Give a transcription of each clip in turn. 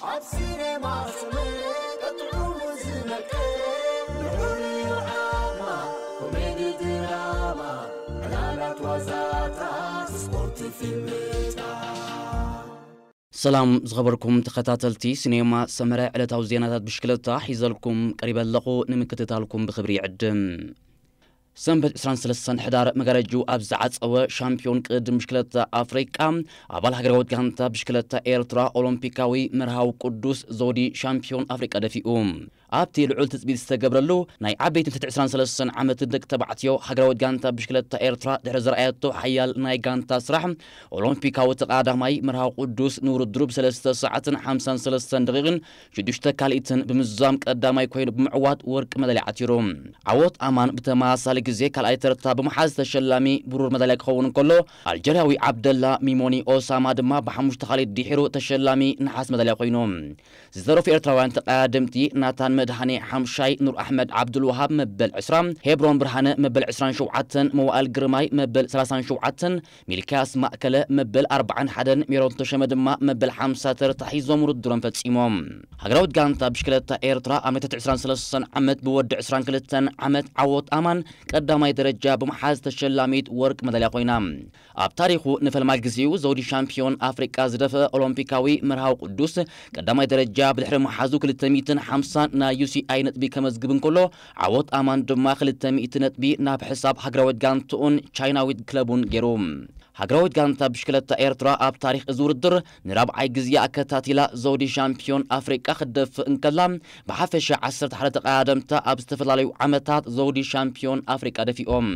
ኣብ ሲኔማ ሰመረ ቀጥዑሙ ዝመቀረ ልዑል ዮዓማ ኮሜዲ ድራማ ዕላላት ዋዛታት ስፖርት ፊልምታት። ሰላም ዝኸበርኩም ተኸታተልቲ ሲኔማ ሰመረ፣ ዕለታዊ ዜናታት ብሽክለታ ሒዘልኩም ቀሪበ ኣለኹ። ንምክትታልኩም ብኽብሪ ይዕድም። ሰንበት ዕስራን ሰለስተን ሕዳር መጋረጅኡ ኣብ ዝዓጸወ ሻምፒዮን ቅድድም ብሽክለታ ኣፍሪቃ፣ ኣባል ሃገራዊት ጋንታ ብሽክለታ ኤርትራ ኦሎምፒካዊ መርሃዊ ቅዱስ ዘውዲ ሻምፒዮን ኣፍሪቃ ደፊኡ። ኣብቲ ልዑል ትጽቢት ዝተገብረሉ ናይ ዓበይቲ ትሕቲ ዕስራን ሰለስተን ዓመት ደቂ ተባዕትዮ ሃገራዊት ጋንታ ብሽክለታ ኤርትራ ድሕሪ ዘርኣየቶ ሓያል ናይ ጋንታ ስራሕ፣ ኦሎምፒካዊ ተቐዳማይ መርሃዊ ቅዱስ ንውድድሩ ብሰለስተ ሰዓትን ሓምሳን ሰለስተን ደቂቕን ሽዱሽተ ካልኢትን ብምዝዛም ቀዳማይ ኮይኑ ብምዕዋት ወርቂ መዳልያ ዓቲሩ። ዓወት ኣማን ብተመሳሳሊ ግዜ ካልኣይ ተርታ ብምሓዝ ተሸላሚ ብሩር መዳልያ ክኸውን እንከሎ፣ ኣልጀርያዊ ዓብደላ ሚሞኒ ኦሳማ ድማ ብሓሙሽተ ካልኢት ድሒሩ ተሸላሚ ነሓስ መዳልያ ኮይኑ። ዝተረፉ ኤርትራውያን ተቐዳደምቲ ናታን መድሃኔ ሓምሻይ፣ ኑር ኣሕመድ ዓብዱልወሃብ መበል ዕስራ፣ ሄብሮን ብርሃነ መበል ዕስራን ሸውዓተን፣ መዋእል ግርማይ መበል ሰላሳን ሸውዓተን፣ ሚልክያስ ማእከለ መበል ኣርባዓን ሓደን፣ ሜሮን ተሸመ ድማ መበል ሓምሳ ተርታ ሒዞም ውድድሮም ፈጺሞም። ሃገራዊት ጋንታ ብሽክለታ ኤርትራ ኣብ ናይ ትሕቲ ዕስራን ሰለስተን ዓመት ብወዲ ዕስራን ክልተን ዓመት ዓወት ኣማን ቀዳማይ ደረጃ ብምሓዝ ተሸላሚት ወርቂ መዳልያ ኮይና። ኣብ ታሪኹ ንፈልማይ ግዜኡ ዘውዲ ሻምፒዮን ኣፍሪቃ ዝደፈአ ኦሎምፒካዊ መርሃዊ ቅዱስ ቀዳማይ ደረጃ ብድሕሪ ምሓዙ ክልተ ሚእትን ሓምሳን ናይ ዩ ሲ ኣይ ነጥቢ ከመዝግብ እንከሎ፣ ዓወት ኣማን ድማ ክልተ ሚእቲ ነጥቢ ናብ ሕሳብ ሃገራዊት ጋንትኡን ቻይናዊት ክለቡን ገይሩ። ሃገራዊት ጋንታ ብሽክለታ ኤርትራ ኣብ ታሪኽ እዚ ውድድር ንራብዓይ ግዜ ኣከታቲላ ዘውዲ ሻምፒዮን ኣፍሪቃ ክትደፍእ እንከላ፣ ብሓፈሻ ዓሰርተ ሓደ ተቐዳደምታ ኣብ ዝተፈላለዩ ዓመታት ዘውዲ ሻምፒዮን ኣፍሪቃ ደፊኦም።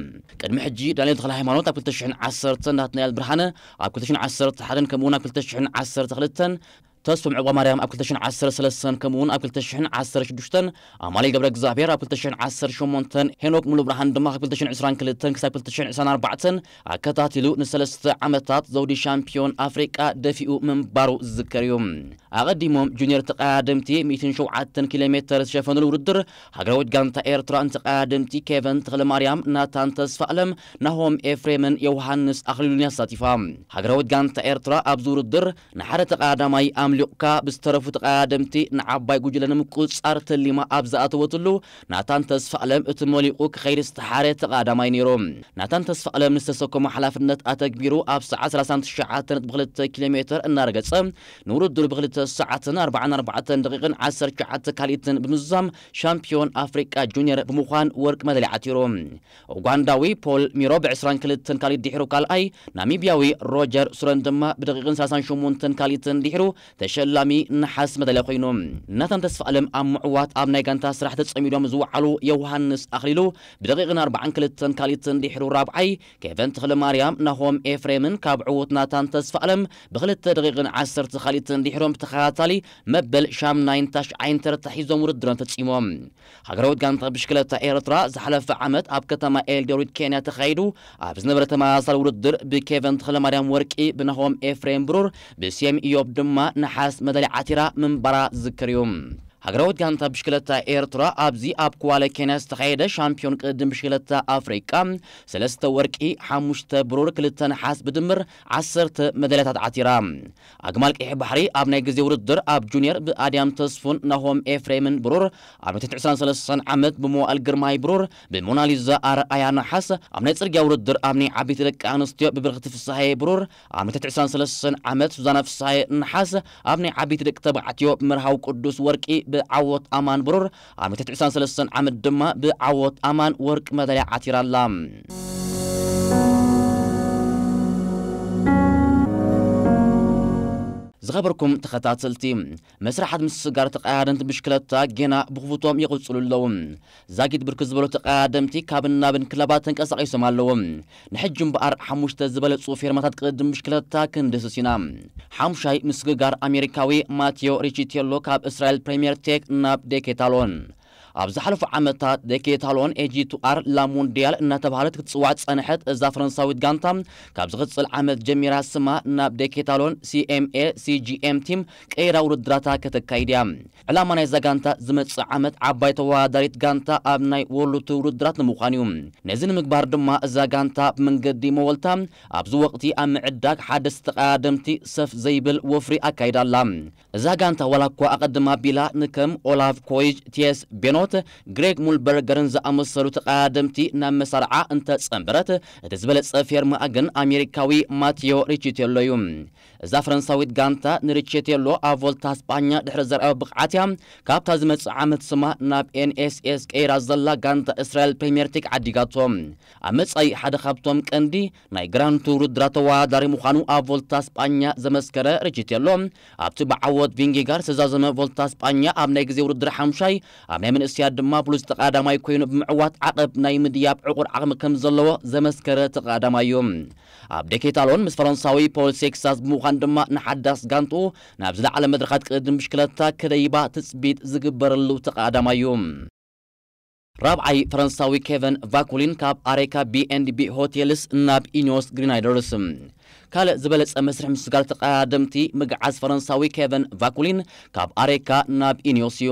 ቅድሚ ሕጂ ዳንኤል ተኽለ ሃይማኖት ኣብ ክልተ ሽሕን ዓሰርተን፣ ናትናኤል ብርሃነ ኣብ ክልተ ሽሕን ዓሰርተ ሓደን ከምኡውን ኣብ ክልተ ሽሕን ዓሰርተ ክልተን፣ ተስፎም ዕቑባ ማርያም ኣብ ክልተ ሽሕን ዓሰርተ ሰለስተን ከምኡውን ኣብ ክልተ ሽሕን ዓሰርተ ሽዱሽተን፣ ኣማኑኤል ገብረ እግዚኣብሔር ኣብ ክልተ ሽሕን ዓሰርተ ሸሞንተን፣ ሄኖክ ሙሉ ብርሃን ድማ ካብ ክልተ ሽሕን ዕስራን ክልተን ክሳብ ክልተ ሽሕን ዕስራን ኣርባዕተን ኣከታቲሉ ንሰለስተ ዓመታት ዘውዲ ሻምፒዮን ኣፍሪቃ ደፊኡ ምንባሩ ዝዝከር እዩ። ኣቐዲሞም ጁኒየር ተቐዳደምቲ ሚእትን ሸውዓተን ኪሎ ሜተር ዝሸፈኑሉ ውድድር፣ ሃገራዊት ጋንታ ኤርትራ ንተቐዳደምቲ ኬቨን ተኽለማርያም፣ ናታን ተስፋኣለም፣ ናሆም ኤፍሬምን ዮሃንስ ኣኽሊሉን ኣሳቲፋ። ሃገራዊት ጋንታ ኤርትራ ኣብዚ ውድድር ንሓደ ተቐዳዳማይ ኣምሊቑካ ብዝተረፉ ተቐዳደምቲ ንዓባይ ጉጅለ ንምቁጽጻር ተሊማ ኣብ ዝኣተወትሉ፣ ናታን ተስፋኣለም እቲ መሊቑ ክኸይድ ዝተሓረ ተቐዳዳማይ ነይሩ። ናታን ተስፋኣለም ንዝተሰከሞ ሓላፍነት ኣተግቢሩ ኣብ ሰዓት ሰላሳን ትሽዓተን ነጥቢ ክልተ ኪሎ ሜተር እናረገጸ፣ ንውድድሩ ብክልተ ሰዓትን ኣርባዓን ኣርባዕተን ደቂቕን ዓሰርተ ትሽዓተ ካልኢትን ብምዝዛም ሻምፒዮን ኣፍሪቃ ጁኒየር ብምዃን ወርቂ መዳልያ ዓቲሩ። ኡጋንዳዊ ፖል ሚሮ ብዕስራን ክልተን ካልኢት ድሒሩ ካልኣይ፣ ናሚብያዊ ሮጀር ሱረን ድማ ብደቂቕን ሰላሳን ሸሞንተን ካልኢትን ድሒሩ ተሸላሚ ነሓስ መዳልያ ኮይኑ። ናታን ተስፋኣለም ኣብ ምዕዋት ኣብ ናይ ጋንታ ስራሕ ተጸሚዶም ዝወዓሉ ዮሃንስ ኣኽሊሉ ብደቂቕን ኣርባዓን ክልተን ካልኢትን ድሒሩ ራብዓይ፣ ኬቨን ተኽለማርያም፣ ናሆም ኤፍሬምን ካብ ዕዉት ናታን ተስፋኣለም ብክልተ ደቂቕን ዓሰርተ ካልኢትን ድሒሮም ብተኸታታሊ መበል ሻምናይን ታሽዓይን ተርታ ሒዞም ውድድሮም ፈጺሞም። ሃገራዊት ጋንታ ብሽክለታ ኤርትራ ዝሓለፈ ዓመት ኣብ ከተማ ኤልዶሪት ኬንያ ተኻይዱ ኣብ ዝነበረ ተመሳሳሊ ውድድር ብኬቨን ተኽለማርያም ወርቂ፣ ብናሆም ኤፍሬም ብሩር፣ ብሴም ኢዮብ ድማ ነሓስ መዳልያ ዓቲራ ምንባራ ዝዝከር እዩ። ሃገራዊት ጋንታ ብሽክለታ ኤርትራ ኣብዚ ኣብ ኩዋለ ኬንያ ዝተኻየደ ሻምፒዮን ቅድድም ብሽክለታ ኣፍሪቃ ሰለስተ ወርቂ፣ ሓሙሽተ ብሩር፣ ክልተ ነሓስ ብድምር ዓሰርተ መዳልያታት ዓቲራ። ኣግማል ቀይሕ ባሕሪ ኣብ ናይ ግዜ ውድድር ኣብ ጁኒየር ብኣድያም ተስፉን ናሆም ኤፍሬምን ብሩር፣ ኣብ ናይ ትሕቲ ዕስራን ሰለስተን ዓመት ብመዋእል ግርማይ ብሩር፣ ብሞናሊዛ ኣርኣያ ነሓስ፣ ኣብ ናይ ጽርግያ ውድድር ኣብ ናይ ዓበይቲ ደቂ ኣንስትዮ ብብርኽቲ ፍስሃየ ብሩር፣ ኣብ ናይ ትሕቲ ዕስራን ሰለስተን ዓመት ሱዛና ፍስሃየ ነሓስ፣ ኣብ ናይ ዓበይቲ ደቂ ተባዕትዮ ብመርሃዊ ቅዱስ ወርቂ፣ ብዓወት ኣማን ብሩር፣ ኣብ ናይ ትሕቲ ዕስራን ሰለስተን ዓመት ድማ ብዓወት ኣማን ወርቂ መዳልያ ዓቲራ ኣላ። ዝኸበርኩም ተኸታተልቲ፣ መስርሓት ምስግጋር ተቐዳደምቲ ብሽክለታ ጌና ብኽፉቶም ይቕጽሉ ኣለዉ። ዛጊት ብርክት ዝበሉ ተቐዳደምቲ ካብን ናብን ክለባት ተንቀሳቒሶም ኣለዉ። ንሕጂ እምበኣር ሓሙሽተ ዝበለጹ ፌርማታት ቅድድም ብሽክለታ ክንድህስስ ኢና። ሓሙሻይ ምስግጋር ኣሜሪካዊ ማቴዮ ሪቺቴሎ ካብ እስራኤል ፕሪምየር ቴክ ናብ ዴኬታሎን። ኣብ ዝሓለፉ ዓመታት ደኬታሎን ኤጂ ቱ ኣር ላ ሞንዲያል እናተባህለት ክትጽዋዕ ዝጸንሐት እዛ ፈረንሳዊት ጋንታ፣ ካብ ዝቕጽል ዓመት ጀሚራ ስማ ናብ ደኬታሎን ሲኤምኤ ሲጂኤም ቲም ቀይራ ውድድራታ ከተካይድ እያ። ዕላማ ናይዛ ጋንታ ዝመጽእ ዓመት ዓባይ ተወዳዳሪት ጋንታ ኣብ ናይ ወርልድ ቱር ውድድራት ንምዃን እዩ። ነዚ ንምግባር ድማ እዛ ጋንታ ብመንገዲ መወልታ ኣብዚ ወቕቲ ኣብ ምዕዳግ ሓደስቲ ተቐዳደምቲ ሰፍ ዘይብል ወፍሪ ኣካይዳ ኣላ። እዛ ጋንታ ዋላ እኳ ኣቐድም ኣቢላ ንከም ኦላቭ ኮይጅ፣ ቲየስ ቤኖት፣ ግሬግ ሙልበርገርን ዝኣመሰሉ ተቐዳደምቲ ናብ መሳርዓ እንተጸንበረት፣ እቲ ዝበለጸ ፌርማኣ ግን ኣሜሪካዊ ማቲዮ ሪቺቴሎ እዩ። እዛ ፈረንሳዊት ጋንታ ንሪቼቴሎ ኣብ ቮልታ ስጳኛ ድሕሪ ዘርኣዮ ብቕዓት እያ ካብታ ዝመጽእ ዓመት ስማ ናብ ኤንኤስኤስ ቀይራ ዘላ ጋንታ እስራኤል ፕሪምየር ሊግ ዓዲጋቶ። ኣብ መጻኢ ሓደ ካብቶም ቀንዲ ናይ ግራንድ ቱር ውድድራት ተወዳዳሪ ምዃኑ ኣብ ቮልታ ስጳኛ ዘመስከረ ሪቼቴሎ፣ ኣብቲ ብዓወት ቪንጌጋር ዝተዛዘመ ቮልታ ስጳኛ ኣብ ናይ ግዜ ውድድር ሓምሻይ ኣብ ናይ መንእሰያት ድማ ብሉጽ ተቐዳዳማይ ኮይኑ ብምዕዋት ዓቐብ ናይ ምድያብ ዕቑር ዓቕሚ ከም ዘለዎ ዘመስከረ ተቐዳዳማይ እዩ። ኣብ ደኬታሎን ምስ ፈረንሳዊ ፖል ሴክሳስ ብምዃን ድማ ንሓዳስ ጋንትኡ ናብ ዝለዓለ መድረኻት ቅድድም ብሽክለታ ክደይባ ትጽቢት ዝግበረሉ ተቐዳዳማይ እዩ። ራብዓይ ፈረንሳዊ ኬቨን ቫኩሊን ካብ ኣሬካ ቢ ኤንድ ቢ ሆቴልስ ናብ ኢኒዮስ ግሪናይደርስ። ካልእ ዝበለጸ መስርሕ ምስጋር ተቐዳደምቲ ምግዓዝ ፈረንሳዊ ኬቨን ቫኩሊን ካብ ኣሬካ ናብ ኢኒዮስ እዩ።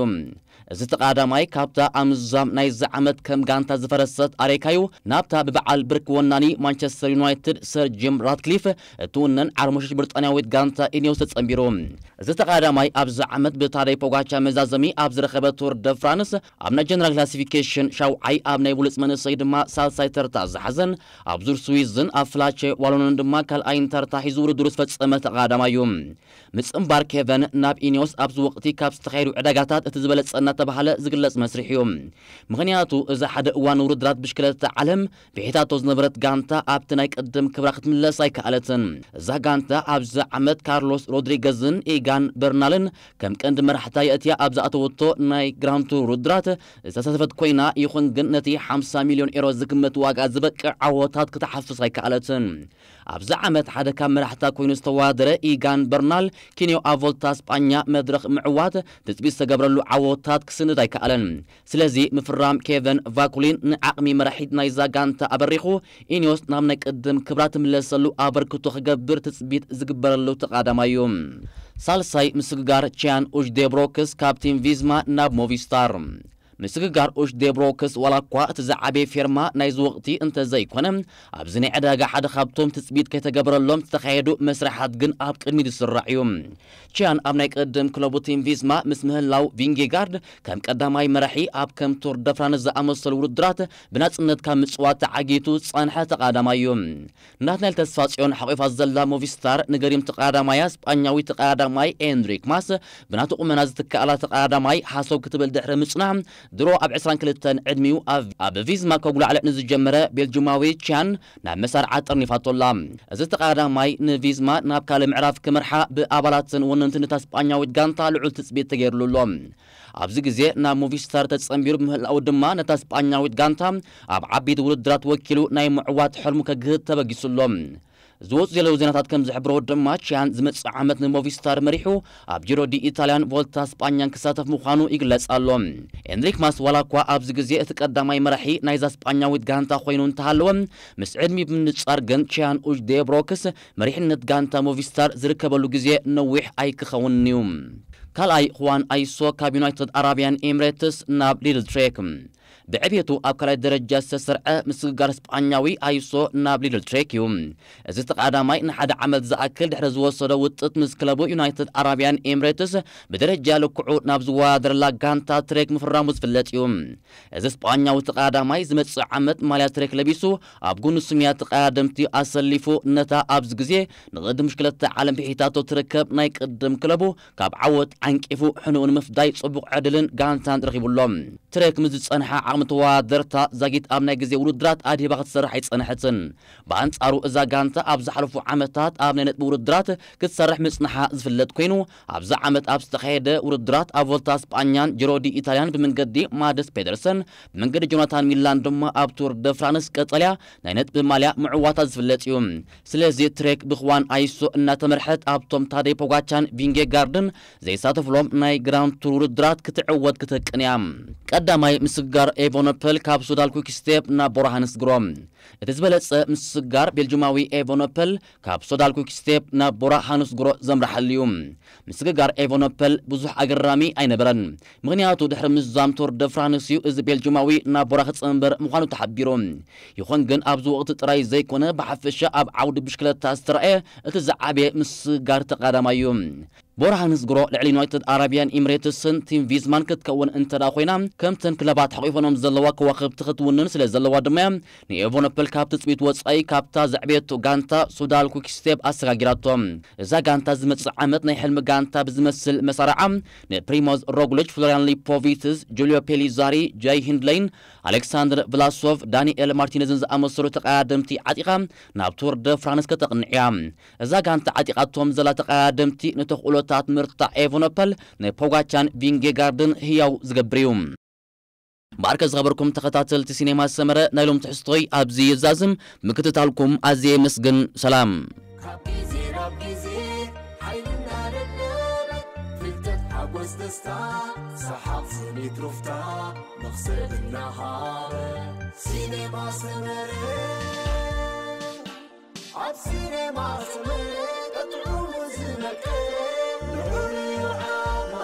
እዚ ተቐዳዳማይ ካብታ ኣምዛም ናይዚ ዓመት ከም ጋንታ ዝፈረሰት ኣሬካዩ ናብታ ብበዓል ብርኪ ወናኒ ማንቸስተር ዩናይትድ ሰር ጂም ራትክሊፍ እትውነን ዓርሞሸሽ ብሪጣንያዊት ጋንታ ኢኒዮስ ተጸንቢሩ። እዚ ተቐዳዳማይ ኣብዚ ዓመት ብታደይ ፖጋቻ መዛዘሚ ኣብ ዝረኸበ ቱር ደ ፍራንስ ኣብ ናይ ጀነራል ክላሲፊኬሽን ሻውዓይ ኣብ ናይ ብሉጽ መንእሰይ ድማ ሳልሳይ ተርታ ዝሓዘን ኣብ ዙር ስዊዝን ኣብ ፍላቸ ዋሎንን ድማ ካልኣይን ተርታ ሒዙ ውድድሩ ዝፈጸመ ተቐዳዳማይ እዩ። ምጽንባር ኬቨን ናብ ኢኒዮስ ኣብዚ ወቕቲ ካብ ዝተኻየዱ ዕዳጋታት እቲ ዝበለጸ እናተባህለ ዝግለጽ መስርሕ እዩ። ምኽንያቱ እዛ ሓደ እዋን ውድድራት ብሽክለታ ዓለም ብሒታቶ ዝነበረት ጋንታ ኣብቲ ናይ ቅድም ክብራ ክትምለስ ኣይከኣለትን። እዛ ጋንታ ኣብዚ ዓመት ካርሎስ ሮድሪገዝን ኢጋን በርናልን ከም ቀንዲ መራሕታ የእትያ ኣብ ዝኣተወቶ ናይ ግራንድ ቱር ውድድራት ዝተሳተፈት ኮይና፣ ይኹን ግን ነቲ ሓምሳ ሚልዮን ኤሮ ዝግመት ዋጋ ዝበቅዕ ዓወታት ክትሓፍስ ኣይከኣለትን። ኣብዚ ዓመት ሓደ ካብ መራሕታ ኮይኑ ዝተወዳደረ ኢጋን በርናል ኪንዮ ኣብ ቮልታ ስጳኛ መድረኽ ምዕዋት ትጽቢት ዝተገብረሉ ዓወታት ክስንድ ኣይከኣለን። ስለዚ ምፍራም ኬቨን ቫኩሊን ንዓቕሚ መራሒት ናይዛ ጋንታ ኣበሪኹ ኢኒዮስ ናብ ናይ ቅድም ክብራ ትምለሰሉ ኣበርክቶ ክገብር ትጽቢት ዝግበረሉ ተቐዳዳማይ እዩ። ሳልሳይ ምስግጋር ቺያን ኡጅዴብሮክስ ካብ ቲም ቪዝማ ናብ ሞቪስታር። ምስግጋር ኡጅዴብሮክስ ዋላ እኳ እቲ ዝዓበየ ፌርማ ናይዚ ወቕቲ እንተዘይኮነ፣ ኣብዚ ናይ ዕዳጋ ሓደ ካብቶም ትጽቢት ከይተገበረሎም ዝተኻየዱ መስርሓት ግን ኣብ ቅድሚት ዝስራዕ እዩ። ቺያን ኣብ ናይ ቅድም ክለቡ ቲም ቪዝማ ምስ ምህላው ቪንጌጋርድ ከም ቀዳማይ መራሒ ኣብ ከም ቱር ደ ፍራንስ ዝኣመሰሉ ውድድራት ብናጽነት ካብ ምጽዋት ተዓጊቱ ዝጸንሐ ተቐዳዳማይ እዩ። ናትናኤል ተስፋጽዮን ሓቂፋ ዘላ ሞቪስታር ንገሪም ተቐዳዳማያ ስጳኛዊ ተቐዳዳማይ ኤንሪክ ማስ ብናቱ ቁመና ዝትከኣላ ተቐዳዳማይ ሓሰው ክትብል ድሕሪ ምጽናሕ ድሮ ኣብ ዕስራን ክልተን ዕድሚኡ ኣብ፣ ኣብ ቪዝማ ከጉላዕልዕ ንዝጀመረ ቤልጅማዊ ቻን ናብ መሳርዓ ጠርኒፋቶ ኣላ። እዚ ተቐዳዳማይ ንቪዝማ ናብ ካልእ ምዕራፍ ክመርሓ ብኣባላትን ወነንትን እታ ስጳኛዊት ጋንታ ልዑል ትጽቢት ተገይርሉ ኣሎ። ኣብዚ ግዜ ናብ ሞቪስታር ተጸንቢሩ ብምህላው ድማ ነታ ስጳኛዊት ጋንታ ኣብ ዓበይቲ ውድድራት ወኪሉ ናይ ምዕዋት ሕልሙ ከግህድ ተበጊሱ ኣሎ። ዝወፁ ዘለዉ ዜናታት ከም ዝሕብሮ ድማ ቺያን ዝመፅእ ዓመት ንሞቪስታር መሪሑ ኣብ ጂሮ ዲ ኢታልያን ቮልታ ስጳኛን ክሳተፍ ምዃኑ ይግለጽ ኣሎ። ኤንሪክ ማስ ዋላ እኳ ኣብዚ ግዜ እቲ ቀዳማይ መራሒ ናይዛ ስጳኛዊት ጋንታ ኮይኑ እንተሃለወ፣ ምስ ዕድሚ ብምንጻር ግን ቺያን ኡጅዴብሮክስ መሪሕነት ጋንታ ሞቪስታር ዝርከበሉ ግዜ ነዊሕ ኣይክኸውንን እዩ። ካልኣይ፣ ኹዋን ኣይሶ ካብ ዩናይትድ ኣራብያን ኤምሬትስ ናብ ሊድል ትሬክ። ብዕቤቱ ኣብ ካልኣይ ደረጃ ዝተሰርዐ ምስግጋር ስጳኛዊ ኣይሶ ናብ ሊድል ትሬክ እዩ። እዚ ተቐዳማይ ንሓደ ዓመት ዝኣክል ድሕሪ ዝወሰዶ ውጥት ምስ ክለቡ ዩናይትድ ኣራብያን ኤምሬትስ ብደረጃ ልክዑ ናብ ዝወዳደረላ ጋንታ ትሬክ ምፍራሙ ዝፍለጥ እዩ። እዚ ስጳኛዊ ተቐዳማይ ዝመጽእ ዓመት ማልያ ትሬክ ለቢሱ ኣብ ጎኑ ስምያ ተቐዳደምቲ ኣሰሊፉ ነታ ኣብዚ ግዜ ንቕድም ሽክለታ ዓለም ብሒታቶ ትርከብ ናይ ቅድም ክለቡ ካብ ዓወት ዓንቂፉ ሕኑኡ ንምፍዳይ ጽቡቕ ዕድልን ጋንታን ረኺቡ ኣሎ። ትሬክ ምስ ዝጸንሓ ዓቕሚ ተወዳደርታ ዛጊት ኣብ ናይ ግዜ ውድድራት ኣድሂባ ክትሰርሕ ኣይጸንሐትን። ብኣንጻሩ እዛ ጋንታ ኣብ ዝሓለፉ ዓመታት ኣብ ናይ ነጥቢ ውድድራት ክትሰርሕ ምጽንሓ ዝፍለጥ ኮይኑ፣ ኣብዚ ዓመት ኣብ ዝተኻየደ ውድድራት ኣብ ቮልታ ስጳኛን ጂሮ ዲ ኢታልያን ብመንገዲ ማድስ ፔደርሰን፣ ብመንገዲ ጆናታን ሚላን ድማ ኣብ ቱር ደ ፍራንስ ቀጠልያ ናይ ነጥቢ ማልያ ምዕዋታ ዝፍለጥ እዩ። ስለዚ ትሬክ ብኽዋን ኣይሶ እናተመርሐት ኣብቶም ታደይ ፖጋቻን ቪንጌጋርድን ዘይሳተፍሎም ናይ ግራንድ ቱር ውድድራት ክትዕወት ክትህቅን እያ። ቀዳማይ ምስግጋር ኤቮነፐል ካብ ሶዳል ኩክስቴፕ ናብ ቦራ ሃንስግሮ። እቲ ዝበለጸ ምስግጋር ቤልጅማዊ ኤቮነፐል ካብ ሶዳል ኩክስቴፕ ናብ ቦራ ሃንስግሮ ዘምርሓሉ እዩ። ምስግጋር ኤቮነፐል ብዙሕ ኣገራሚ ኣይነበረን፣ ምኽንያቱ ድሕሪ ምዛም ቶር ደ ፍራንስ እዩ እዚ ቤልጅማዊ ናብ ቦራ ክጽንበር ምዃኑ ተሓቢሩ። ይኹን ግን ኣብዚ ወቕቲ ጥራይ ዘይኮነ ብሓፈሻ ኣብ ዓውዲ ብሽክለታ ዝተረኣየ እቲ ዝዓበየ ምስግጋር ተቐዳማይ እዩ። ቦራ ሃንስግሮ ልዕሊ ዩናይትድ ኣረቢያን ኢምሬትስን ቲም ቪዝማን ክትከውን እንተዳ ኮይና፣ ከምተን ክለባት ሓቂፈኖም ዘለዋ ከዋኽብቲ ክትውንን ስለ ዘለዋ ድማ ንኤቮነፐል ካብ ትጽቢት ወጻኢ ካብታ ዘዕበየቶ ጋንታ ሱዳል ኩክስቴፕ ኣሰጋጊራቶ። እዛ ጋንታ ዝመጽእ ዓመት ናይ ሕልሚ ጋንታ ብዝመስል መሳርዓ ንፕሪሞዝ ሮግሊች፣ ፍሎሪያን ሊፖቪትስ፣ ጁልዮ ፔሊዛሪ፣ ጃይ ሂንድለይን፣ ኣሌክሳንደር ቭላሶቭ፣ ዳኒኤል ማርቲነዝን ዝኣመሰሉ ተቐዳደምቲ ዓጢቓ ናብ ቱር ደ ፍራንስ ከተቕንዕያ። እዛ ጋንታ ዓጢቓቶም ዘላ ተቐዳደምቲ ንተኽእሎታት ምርታዕ ኤቨኖፐል ንፖጋቻን ቪንጌጋርድን ህያው ዝገብር እዩ። እምበኣርከ ዝኸበርኩም ተኸታተልቲ ሲኔማ ሰመረ ናይ ሎም ትሕዝቶይ ኣብዚ ይዛዝም። ምክትታልኩም ኣዝየ የመስግን። ሰላም። ካብ ግዜ ናብ ግዜ ሓይሊ እናደለበ፣ ፍልጠት ሓጎስ ደስታ፣ ሰሓቕ ስኒት ሩፍታ፣ መኽሰብ እናሃበ፣ ሲኔማ ሰመረ። ኣብ ሲኔማ ሰመረ፣ ጥዑሙ ዝመቀረ፣ ልዑል እዩ ዓቕማ፣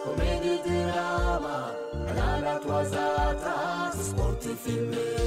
ኮሜዲ ድራማ፣ ዕላላት ዋዛታት፣ ስፖርት ፊልም፣